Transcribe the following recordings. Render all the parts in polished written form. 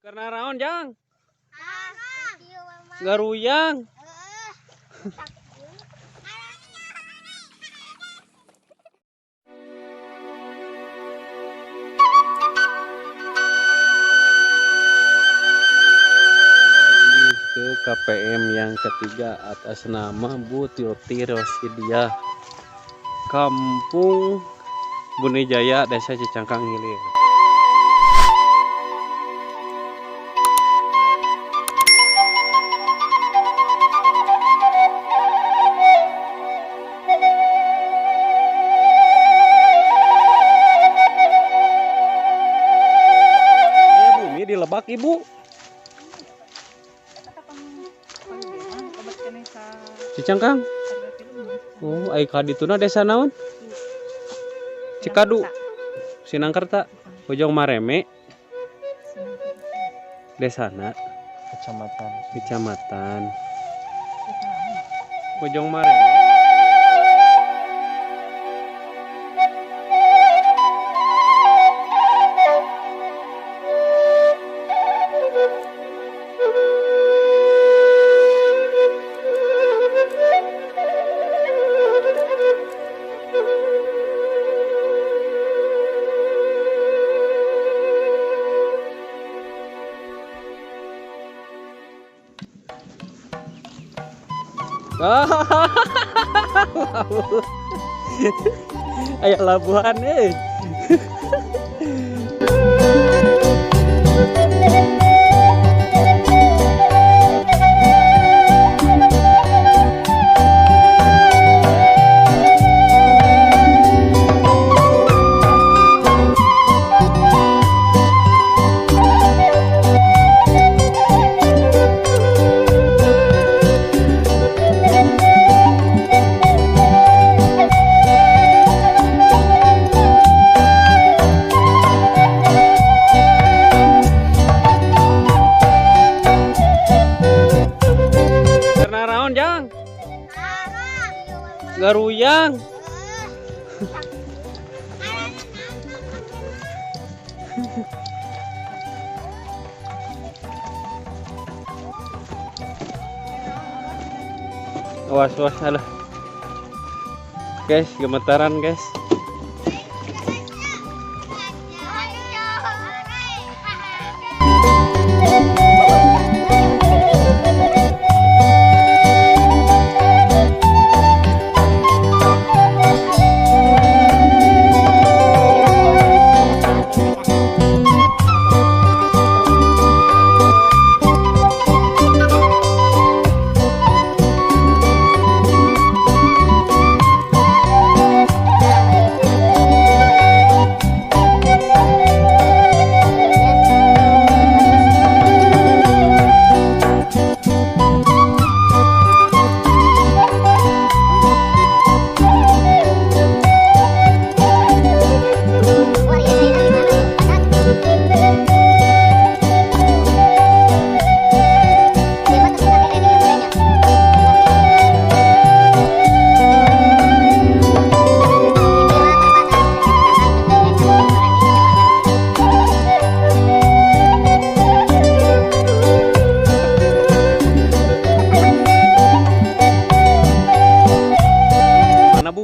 Karena raon jang. Garuyang. Ke KPM yang ketiga atas nama Bu Tuti Rosidiah, Kampung Bunijaya, Desa Cicangkang Hilir. Ya, bumi di Lebak Ibu. Cicangkang. Oh, ai ka dituna desa naon? Cikadu. Sinangkerta, Bojong Mareme. Desana kecamatan. Kecamatan. Bojong Mareme. Ayo labuhan eh. Garuyang. Awas, awas, alah. Guys, gemetaran guys.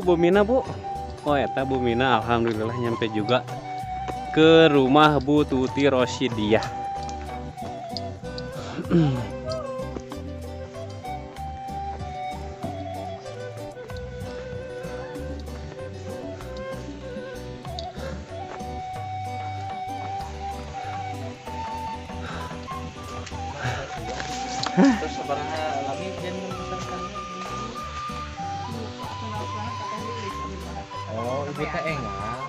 Bumina Bu, oh eta Bumina, alhamdulillah nyampe juga ke rumah Bu Tuti Rosidiah. Terus sabaraha lami dan membesarkan. Oh, ibu teh enggak.